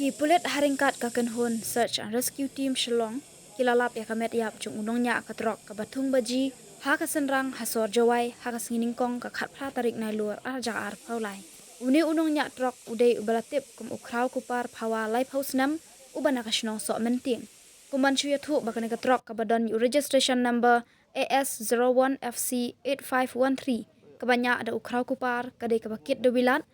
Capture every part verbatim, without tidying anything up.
Ki pulit ha ryngkat ka kynhun Search and Rescue Team Shillong ki la lap ïa ka met ïap jong u nongñiah ka trok kaba thung baji ha ka synrang ha sor Jowai ha ka sngi nyngkong ka khatphra tarik Nailur arhajar arphew lai. Une u nongñiah trok u dei uba la tip kum u Khraw Kupar Phawa laiphew snem uba na ka shnong Sohmynting. Kumban shu ïathuh ba kane ka trok kaba don ïa u registration number A S zero one F C eight five one three kaba ñiah da u Khraw Kupar ka dei kaba kit da u bilat,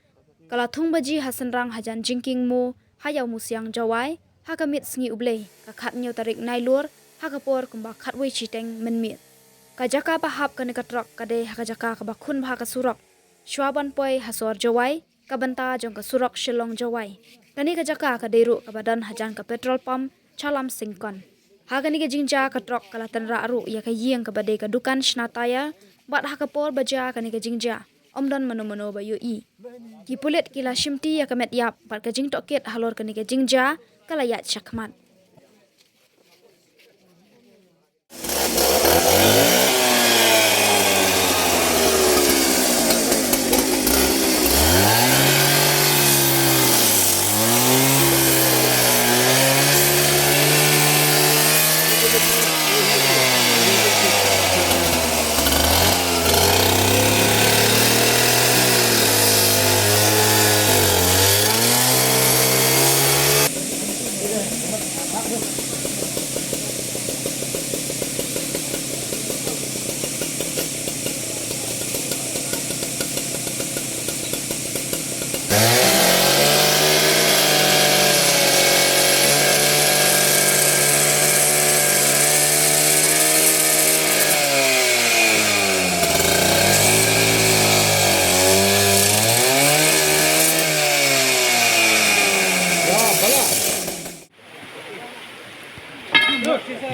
ka la thung baji ha synrang hajan jingkieng mo ha Ïawmusiang Jowai ha ka miet sngi U Blei ka khathynñiew tarik Nailur ha ka por kumba khatwei shiteng mynmiet. Ka jaka ba hap kane ka trok ka dei ha ka jaka kaba khun bha ka surok shwa ban poi ha sor Jowai, ka bynta jong ka surok Shillong Jowai. Kane ka jaka ka dei ruh kaba don hajan ka petrol pump Chalam Singkon. Ha kane ka jingjia ka trok ka la tynrah ruh ïa ka ïing kaba dei ka dukan shna tire, bad ha ka por ba jia kane ka jingjia ym don mano mano ba ïohi. Ki pulit ki la shimti ïa ka met ïap bad ka jingtohkit halor kane ka jingjia ka la ïaid shakhmat.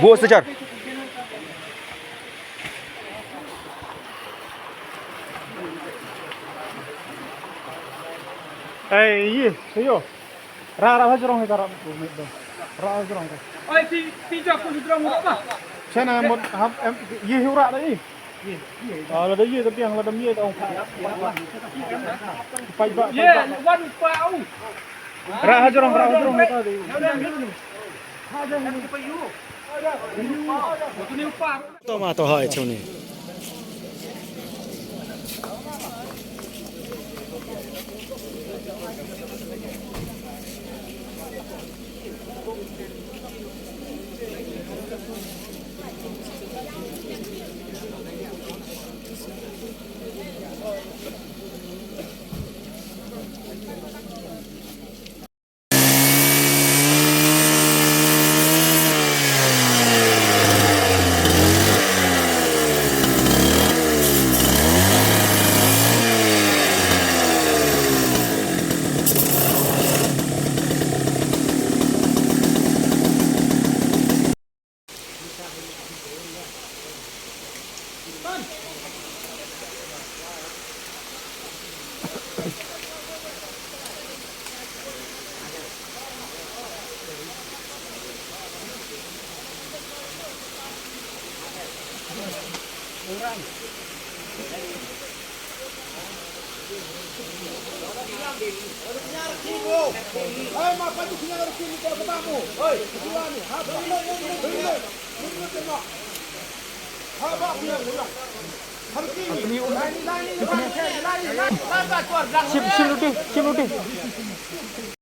Buh sejar. Ei, iya, sayo. Ra, ra, hajrong, ra, ra, hajrong. Ai, ti, ti, jak, pun hajrong, apa? Sana, mut, ham, em, iya, hura, dah, iya. Ah, lada ïa, tapi yang lada ïa tau. Pai ba, pai ba. Wan pa au. Ra hajrong, ra hajrong, ra hajrong. To ma to hai chuni. Shim, shim luti, shim luti.